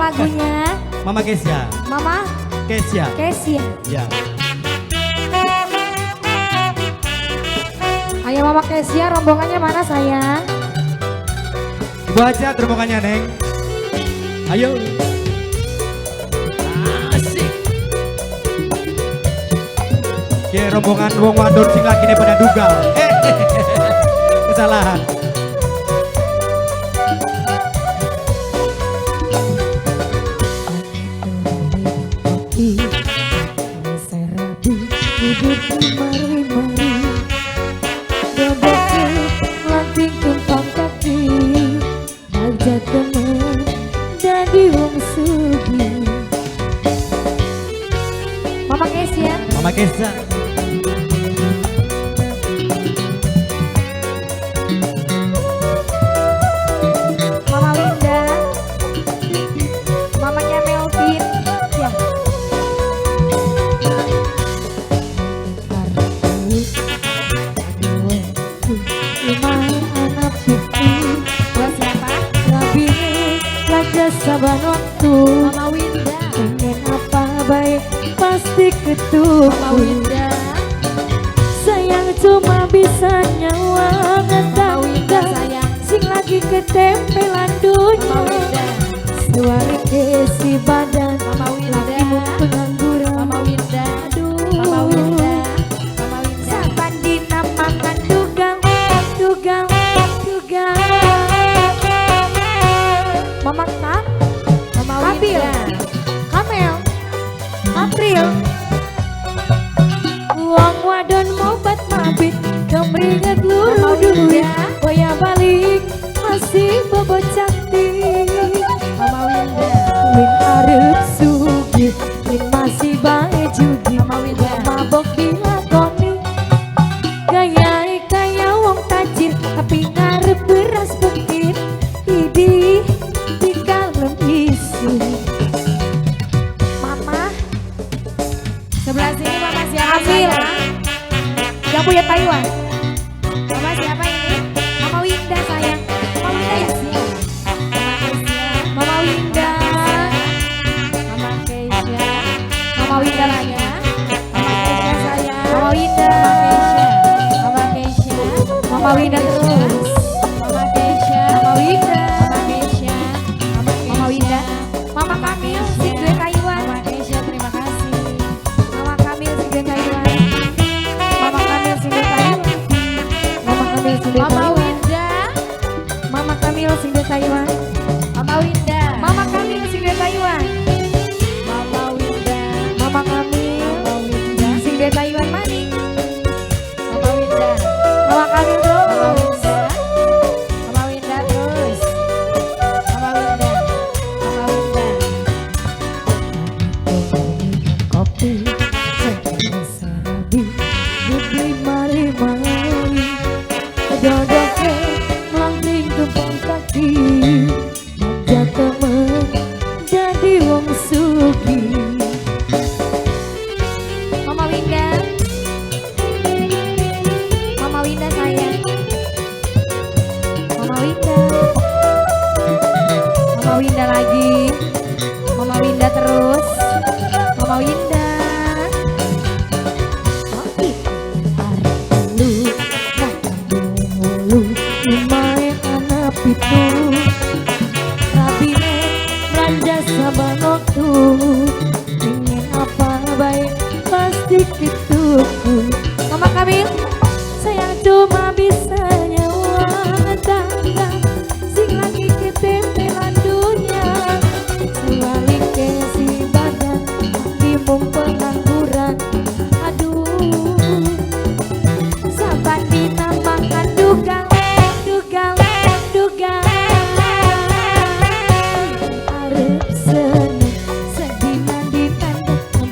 lagunya? Mama Kesya. Mama Kesya. Kesya. Ya. Ayo Mama Kesya, rombongannya mana sayang? Ibu aja rombongannya, Neng. Ayo. Asik. Oke, rombongan wong wadon sing lakine pada dugal. Kesalahan. Mama Kesya. Mama Kesya. Mama Winda. Mamanya Melvin. Ya. Buat siapa? Mama Winda. Pengen apa baik pasti ketuku. Mama Winda. Sayang cuma bisa nyawa Mama Winda sayang. Sing lagi ketempelan dunia. Mama Winda. Suara kesi badan. Mama Winda. Lagi pengangguran. Mama Winda. Aduh. Mama Winda. Mama Winda. Saban dina mangan dugang, dugang, dugang. Mama Kak. Mama Kabil. Winda. Kamel. April. Wong wadon mobat mabit, kemringet luru duit. Boya balik masih bobo cantik. Mama Winda. Win arep sugih, win masih bae jugi. Mama Winda. Mabok dilakoni, gaya kaya wong tajir, tapi ngarep beras bukit. Idi dikalem isu. Mama. Sebelah sini Mama siapa? Amil. Yang punya Taiwan. Mama siapa ini? Mama Winda sayang. Mama Winda ya? Mama Winda. Mama Keisha. Mama Winda lagi. Mama Keisha sayang. Mama Winda. Mama Keisha. Mama Winda terus. Mama Keisha. Mama Winda. Mama Keisha. Mama Winda. Mama Kamil sing duwe Taiwan. Mama Keisha terima kasih. Mama Kamil sing duwe Taiwan. Mama Kamil sing duwe Taiwan. Mama Kamil sing duwe Mama Taiwan. Winda. Mama Kamil sing duwe Taiwan. Mama Winda. Mama Kamil sing duwe Taiwan. Mama Winda. Mama Kamil Mama Winda. sing duwe Taiwan maning. Mama Winda. Mama Kamil Mama terus. Winda. Mama Winda terus. Mama Winda. Mama Winda. Kopi serabi beli mari mari dodoke melanting tumpang kaki manja temen jadi wong sugih. Mama Winda. Mama Winda sayang. Mama Winda. Mama Winda lagi. Mama Winda terus. Mama Winda. Anak pitu rabine belanja saban waktu. Ingin apa baik pasti ketuku. Mama Kamil. Sayang cuma bisa nyawa tangga sing lagi ketempelan dunia. Sewalik kesi badan dimung pengangguran. Aduh. Saban dina makan dugang, dugang, dugang. Arep seneng sedina ditandem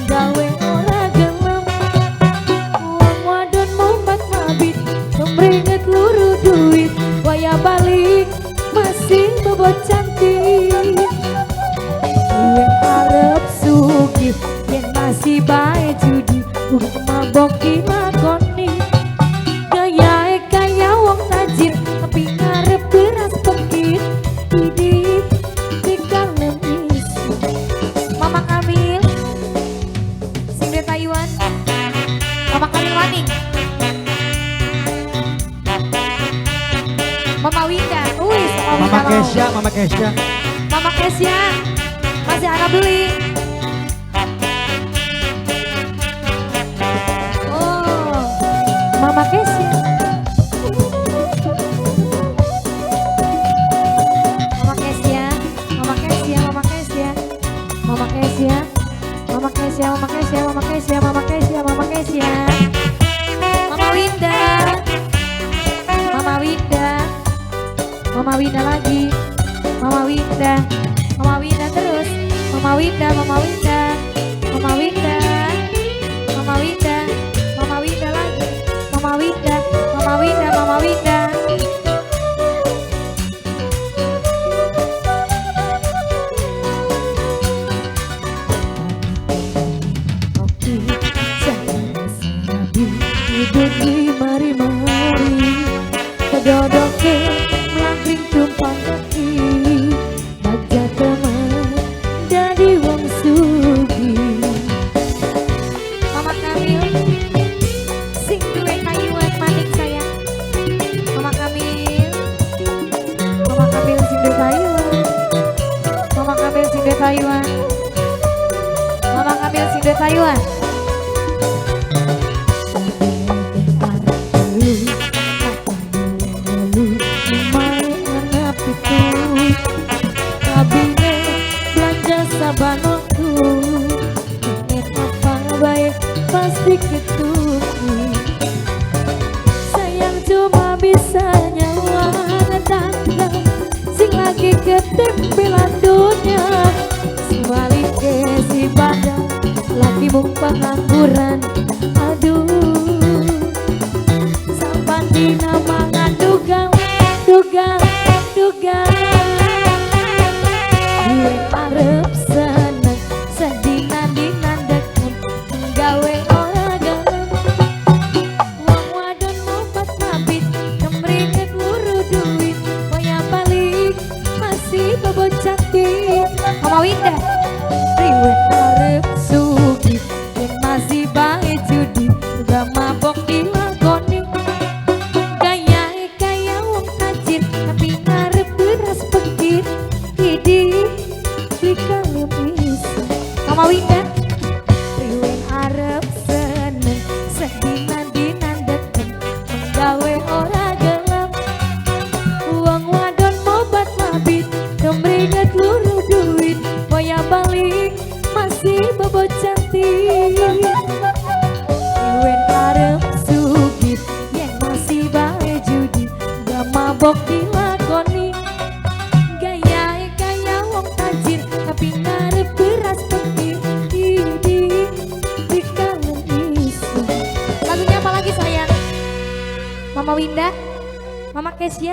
gawe ora gelem. Wong wadon Kesya. Mama Kesya masih anak beli. Oh, Mama Kesya. Mama Kesya, Mama Kesya, Mama Kesya, Mama Kesya, Mama Kesya, Mama Kesya, Mama Kesya, Mama Kesya, Mama Kesya, Mama Winda, Mama Winda, Mama Winda lagi, Mama Winda, Mama Winda terus, Mama Winda, Mama Winda, Mama Winda, Mama Winda, Mama Winda lagi, Mama Winda, Mama Winda, Mama Winda. Mari-mari kedodoke melangkring tumpang kaki baca teman jadi wong sugih. Mama Kamil sing duwe Taiwan manik sayang. Mama Kamil, Mama Kamil sing duwe Taiwan. Mama Kamil sing duwe Taiwan. Mama Kamil sing duwe Taiwan. Pasti ketuku sayang cuma bisa nyawa tangga sing lagi ketempelan dunia sebaliknya si padang lagi mung pengangguran. Aduh sampan dina mangan dugang dugang dugang gue arep seneng sedina dina dekem gawe ora gelem wong wadon mobat mabit kemringet luru duit kaya balik masih bobot cantik. Mama Winda riwet arep sugih yen masih bae judi uga mabok dilakoni gayae kaya wong tajir tapi ngarep beras pekir idi beli kalem iso. Mama Winda riwen arep seneng sedina dina dekem menggawe ora gelem wong wadon mobat mabit kemringet luru duit boya balik masih bobot cantik. Riwen arep sugih yen masih bae judi gak mabok dilakoni gayae kaya wong tajir tapi ngarep beras pekir idi dikalem iso. Lagunya apa lagi sayang? Mama Winda, Mama Kesya.